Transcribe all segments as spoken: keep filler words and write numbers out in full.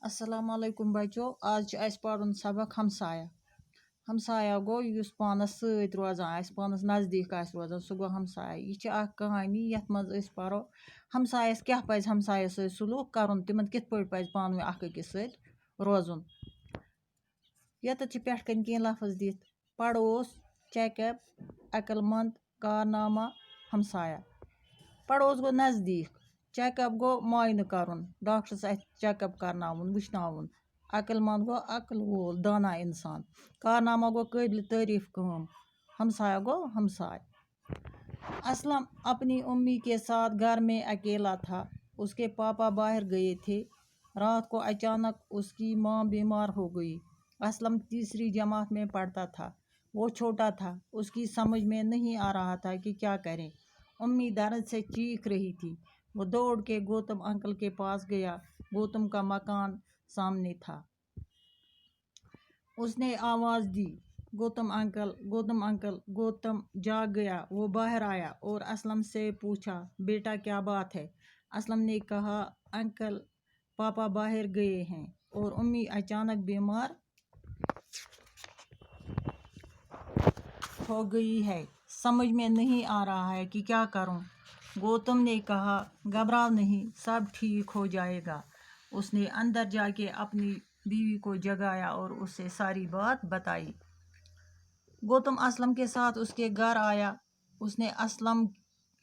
السلام علیکم بچو، آز چھُ اَسہِ پَرُن سبق ہمسایہ۔ ہمسایہ گوٚو یُس پانَس سۭتۍ روزان آسہِ، پانَس نزدیٖک آسہِ روزان، سُہ گوٚو ہمسایہ۔ یہِ چھِ اَکھ کہانی، یَتھ منٛز أسۍ پَرو ہمسایَس کیٛاہ پَزِ ہمسایَس سۭتۍ سلوٗک کَرُن، تِمَن کِتھ پٲٹھۍ پَزِ پانہٕ ؤنۍ اَکھ أکِس سۭتۍ روزُن۔ ییٚتٮ۪تھ چھِ پٮ۪ٹھ کَنۍ کینٛہہ لفظ دِتھ، پڑوس، چیک اپ، عقل مند، کارنامہ، ہمسایہ۔ پڑوس گوٚو نزدیٖک، چیک اپ گوٚو معاینہٕ کَرُن، ڈاکٹرس اَتھِ چیک اپ کَرناوُن، وٕچھناوُن۔ عقل مند گوٚو عقل وول، دانا اِنسان۔ کارنامہ گوٚو قٲبلِ تعریٖف کٲم۔ ہمسایہ گوٚو ہمسایہِ۔ اسلم اپنی امی کے ساتھ گھر میں اکیلا تھا۔ اس کے پاپا باہر گئے تھے۔ رات کو اچانک اس کی ماں بیمار ہو گئی۔ اسلم تیسری جماعت میں پڑھتا تھا۔ وہ چھوٹا تھا، اس کی سمجھ میں نہیں آ رہا تھا کہ کیا کریں۔ امی درد سے چیخ رہی تھی۔ وہ دوڑ کے گوتم انکل کے پاس گیا۔ گوتم کا مکان سامنے تھا۔ اس نے آواز دی، "گوتم انکل، گوتم انکل۔" گوتم جاگ گیا۔ وہ باہر آیا اور اسلم سے پوچھا، "بیٹا، کیا بات ہے؟" اسلم نے کہا، "انکل، پاپا باہر گئے ہیں اور امی اچانک بیمار ہو گئی ہے۔ سمجھ میں نہیں آ رہا ہے کہ کیا کروں۔" گوتم نے کہا، "گھبراؤ نہیں، سب ٹھیک ہو جائے گا۔" اس نے اندر جا کے اپنی بیوی کو جگایا اور اسے ساری بات بتائی۔ گوتم اسلم کے ساتھ اس کے گھر آیا۔ اس نے اسلم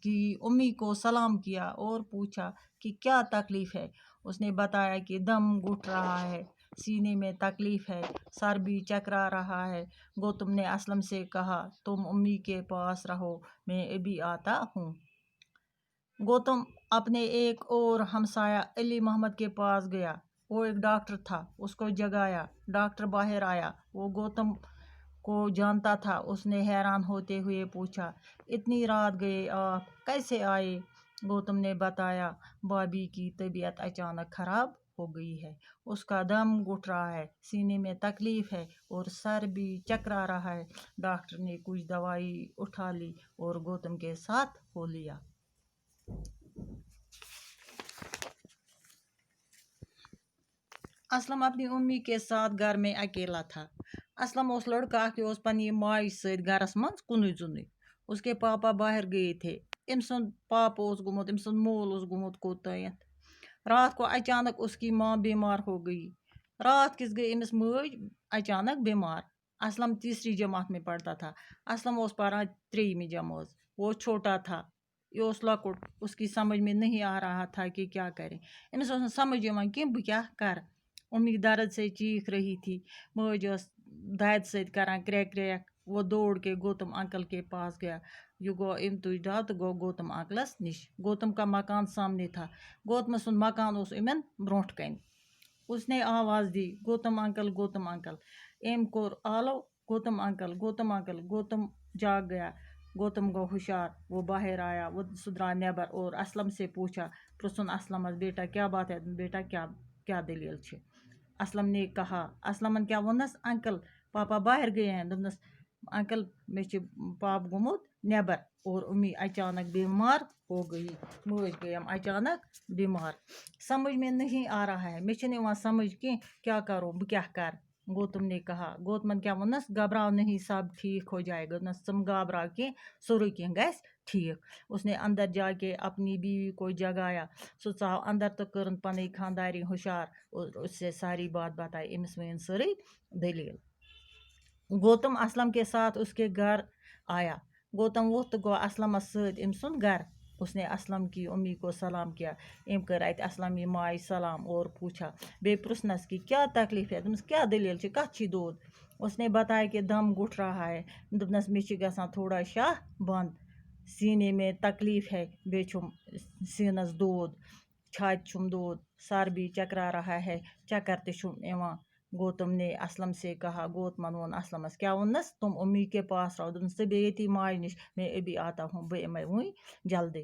کی امی کو سلام کیا اور پوچھا کہ کیا تکلیف ہے۔ اس نے بتایا کہ دم گھٹ رہا ہے، سینے میں تکلیف ہے، سر بھی چکرا رہا ہے۔ گوتم نے اسلم سے کہا، "تم امی کے پاس رہو، میں ابھی آتا ہوں۔" گوتم اپنے ایک اور ہمسایہ علی محمد کے پاس گیا۔ وہ ایک ڈاکٹر تھا، اس کو جگایا۔ ڈاکٹر باہر آیا، وہ گوتم کو جانتا تھا۔ اس نے حیران ہوتے ہوئے پوچھا، "اتنی رات گئے آپ، کیسے آئے؟" گوتم نے بتایا، "بابی کی طبیعت اچانک خراب ہو گئی ہے، اس کا دم گھٹ رہا ہے، سینے میں تکلیف ہے اور سر بھی چکرا رہا ہے۔" ڈاکٹر نے کچھ دوائی اٹھا لی اور گوتم کے ساتھ ہو لیا۔ اسلم اپنی امی کے ساتھ گھر میں اکیلا تھا۔ اسلم اوس لڑکہٕ اکھ، یہِ اوس پننہِ ماجہِ سۭتۍ گھرس منٛز کُنُے زوٚنُے۔ اس کے پاپا باہر گئے تھے۔ أمۍ سُنٛد پاپہٕ اوس گوٚمُت، أمۍ سُنٛد مول اوس گوٚمُت کوٚت تانٮ۪تھ۔ رات کو اچانک اس کی ماں بیمار ہو گئی۔ راتھ کِژ گٔے أمِس مٲج اچانک بیمار۔ اسلم تیسری جماعت میں پڑھتا تھا۔ اسلم اوس پران ترٛیٚیِمہِ جمٲژ۔ وہ چھوٹا تھا۔ یہِ اوس لۄکُٹ، اس کی سمجھ میں نہیں آ رہا تھا کہ کیا کریں۔ أمِس اوس نہٕ سمجھ یِوان کینٛہہ، بہٕ کیٛاہ کرٕ۔ امی درد سے چیخ رہی تھی۔ مٲج ٲس دادِ سۭتۍ کران کرٛٮ۪ک کرٛٮ۪ک۔ وہ دوڑ کے گوتم انکل کے پاس گیا۔ یہِ گوٚو، أمۍ تُج ڈَل تہٕ گوٚو گوتم انکلس نِش۔ گوتم کا مکان سامنے تھا۔ گوتمہٕ سُنٛد مکان اوس یِمن برونٛٹھ کنہِ۔ اس نے آواز دی، "گوتم انکل، گوتم انکل۔" أمۍ کوٚر آلو، "گوتم انکل، گوتم انکل۔" گوتم جاگ گیا۔ گوتم گوٚو ہُشار، وہ باہر آیا، وہ سُہ درٛاو نٮ۪بر اور اسلم سے پوچھا، پرٛژھُن اسلمس، "بیٹا، کیا بات ہے؟ بیٹا، کیا، کیا دٔلیٖل چھِ؟" اسلم نے کہا، اسلمن کیٛاہ ووٚننس، "انکل، پاپا باہر گئے ہیں۔" دوٚپنس، "انکل، مےٚ چھِ پاپہٕ گوٚمُت نٮ۪بر اور امی اچانک بیمار ہو گئی۔" مٲج گٔیم اچانک بیمار۔ "سمجھ میں نہیں آ رہا ہے، مےٚ چھُنہٕ یِوان سمجھ کینٛہہ، کیٛاہ کرو، بہٕ کیٛاہ کرٕ؟" گوتم نے کہا، گوتمن کیٛاہ ووٚننس، "گھبراؤ نہیں، سب ٹھیک ہو جائے گا۔" دوٚپنس، "ژٕ مہٕ گھبراو کینٛہہ، سورُے کینٛہہ گژھِ ٹھیک۔" اس نے اندر جا کے اپنی بیوی کو جگایا۔ سُہ ژاو اندر تہٕ کٔرٕن پنٕنۍ خاندارِنۍ ہُشار اور اس سے ساری بات بتائی، أمِس ؤنِن سٲرٕے دٔلیٖل۔ گوتم اسلم کے ساتھ اس کے گھر آیا۔ گوتم ووٚتھ تہٕ گوٚو اسلمس سۭتۍ أمۍ سُنٛد گھر۔ اس نے اسلم کی امی کو سلام کیا۔ أمۍ کٔر اتہِ اسلم یہِ ماجہِ سلام اور پوچھا۔ بیٚیہِ پرٛژھنس کہ کیا تکلیف ہے؟ دوٚپنس، کیا دٔلیٖل چھِ؟ کتھ چھی دود؟ اس نے بتایا کہ دم گھٹ رہا ہے۔ دوٚپنس، مےٚ چھِ گژھان تھوڑا شاہ بنٛد۔ سینے میں تکلیف ہے۔ بیٚیہِ چھُم سیٖنس دود۔ چھاتہِ چھُم دود۔ سر بھی چکرا رہا ہے۔ چکر تہِ چھُم یِوان۔ گوتم نے اسلم سے کہا، گوتمن ووٚن اسلمس، کیٛاہ ووٚننس؟ تم امی کے پاس رہو، دوٚپنس، ژٕ بیٚہہ ییٚتی ماجہِ نِش، میں ابھی آتا ہوں، بہٕ یِمے وُنۍ جلدی۔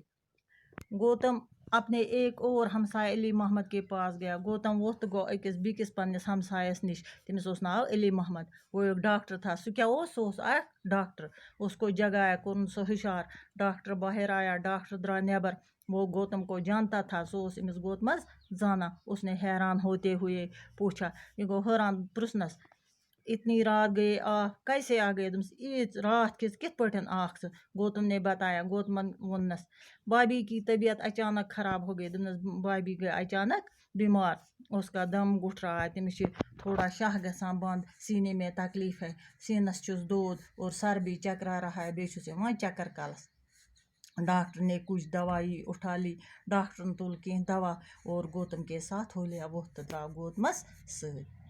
گوتم اپنے ایک اور ہمسائے علی محمد کے پاس گیا۔ گوتم ووٚتھ تہٕ گوٚو أکِس بیٚکِس پننِس ہمسایس نِش، تٔمِس اوس ناو علی محمد، وہ ایک ڈاکٹر تھا۔ سُہ کیٛاہ اوس؟ سُہ اوس اکھ ڈاکٹر۔ اس کو جگایا، کوٚرُن سُہ ہُشار۔ ڈاکٹر باہر آیا، ڈاکٹر درٛاو نٮ۪بر۔ وہ گوتم کو جانتا تھا، سُہ اوس أمِس گوتمَس زانان۔ اس نے حیران ہوتے ہوئے پوچھا، یہِ گوٚو حٲران، پرٛژھنَس، "اتنی رات گئے آنکھ، کیسے آ گئے؟" دوٚپمَس، "ییٖژ راتھ کِژ کِتھ پٲٹھۍ آنکھ ژٕ؟" گوتم نے بتایا، گوتمَن ووٚننَس، "بھابھی کی طبیعت اچانک خراب ہو گئی"، دوٚپنَس، "بھابھی گٔے اچانک بیمار، اس کا دم گُٹھ رہا ہے، تٔمِس چھِ تھوڑا شاہ گژھان بنٛد، سینے میں تکلیف ہے، سینَس چھُس دود اور سر بھی چکرا رہا ہے، بیٚیہِ چھُس یِوان چکر کلَس۔" ڈاکٹر نے کچھ دوائی اٹھا لی، ڈاکٹرن تُل کینٛہہ دوا اور گوتم کے ساتھ ہو لیا ووٚتھ تہٕ درٛاو گوتمَس سۭتۍ۔